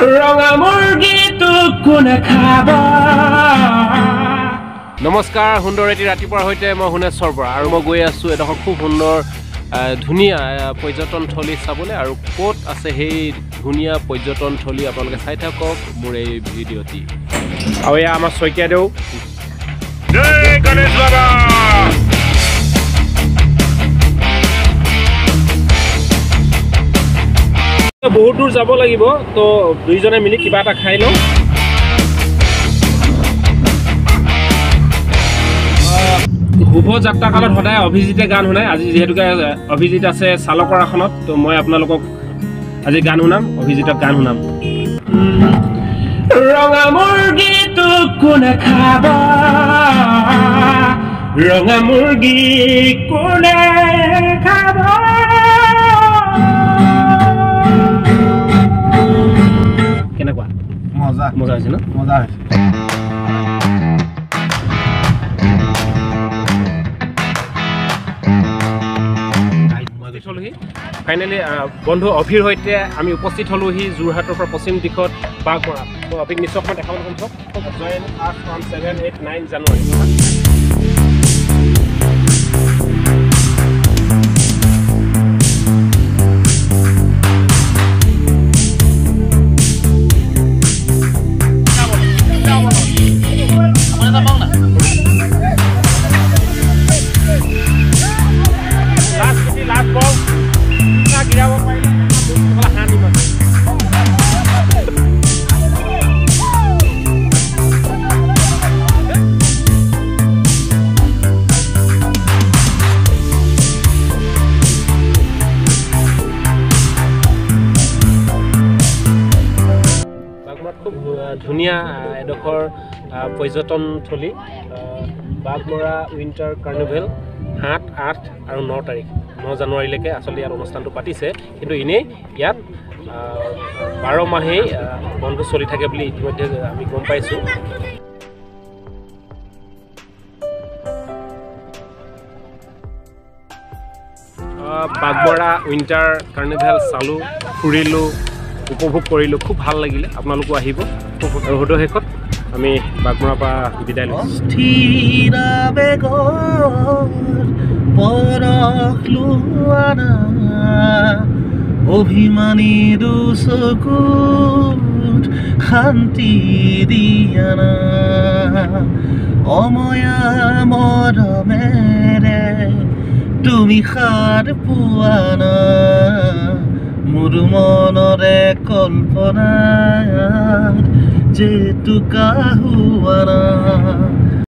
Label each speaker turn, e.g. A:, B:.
A: ৰঙা মুৰ্গীটোক কোনে খাব।
B: নমস্কাৰ, সুন্দৰ এটি ৰাতিপুৱাৰ সৈতে মই সোণেশ্বৰ বৰা আৰু মই গৈ আছোঁ এডোখৰ খুব সুন্দৰ ধুনীয়া পৰ্যটনথলী চাবলৈ। আৰু ক'ত আছে সেই ধুনীয়া পৰ্যটনথলী আপোনালোকে চাই থাকক মোৰ এই ভিডিঅ'টি। আৰু এয়া আমাৰ শইকীয়াদেউ।
C: জয় গণেশ বাবা।
B: বহুত দূৰ যাব লাগিব, তো দুইজনে মিলি কিবা এটা খাই লওঁ। শুভ যাত্ৰাকালত সদায় অভিজিতে গান শুনায়। আজি যিহেতুকে অভিজিত আছে চালকৰ আসনত, তো মই আপোনালোকক আজি গান শুনাম, অভিজিতক গান শুনাম।
A: ৰঙা মুৰ্গীটোক কোনে খাব, ৰঙা মুৰ্গী কোনে খাব।
B: কেনেকুৱা
D: মজা
B: মজা হৈছে ন?
D: মজা হৈছে।
B: হ'লোহি ফাইনেলি বন্ধু অভিৰ সৈতে আমি উপস্থিত হ'লোহি যোৰহাটৰ পৰা পশ্চিম দিশত বাঘমৰা। তো অভিক নিশ্চয় অকণমান দেখাবলৈ ক'ম। চাওক, জইন 8 1 7 8 9 জানুৱাৰী। খুব ধুনীয়া এডোখৰ পৰ্যটনথলী বাঘমৰা উইণ্টাৰ কাৰ্নিভেল 7, 8 আৰু 9 তাৰিখ, 9 জানুৱাৰীলৈকে আচলতে ইয়াত অনুষ্ঠানটো পাতিছে। কিন্তু এনেই ইয়াত 12 মাহেই বন্ধ চলি থাকে বুলি ইতিমধ্যে আমি গম পাইছোঁ। বাঘমৰা উইণ্টাৰ কাৰ্নিভেল চালোঁ, ফুৰিলোঁ, উপভোগ কৰিলোঁ, খুব ভাল লাগিলে। আপোনালোকো আহিব। আৰু সদৌ শেষত আমি বাঘমৰাৰ পৰা বিদায় লৈছোঁ।
E: অভিমানী দুচকুত শান্তি দিয়া না, অময়া মৰমেৰে তুমি সাৰ পোৱা না, মোৰ মনৰে কল্পনাত জেতুকা হোৱা না।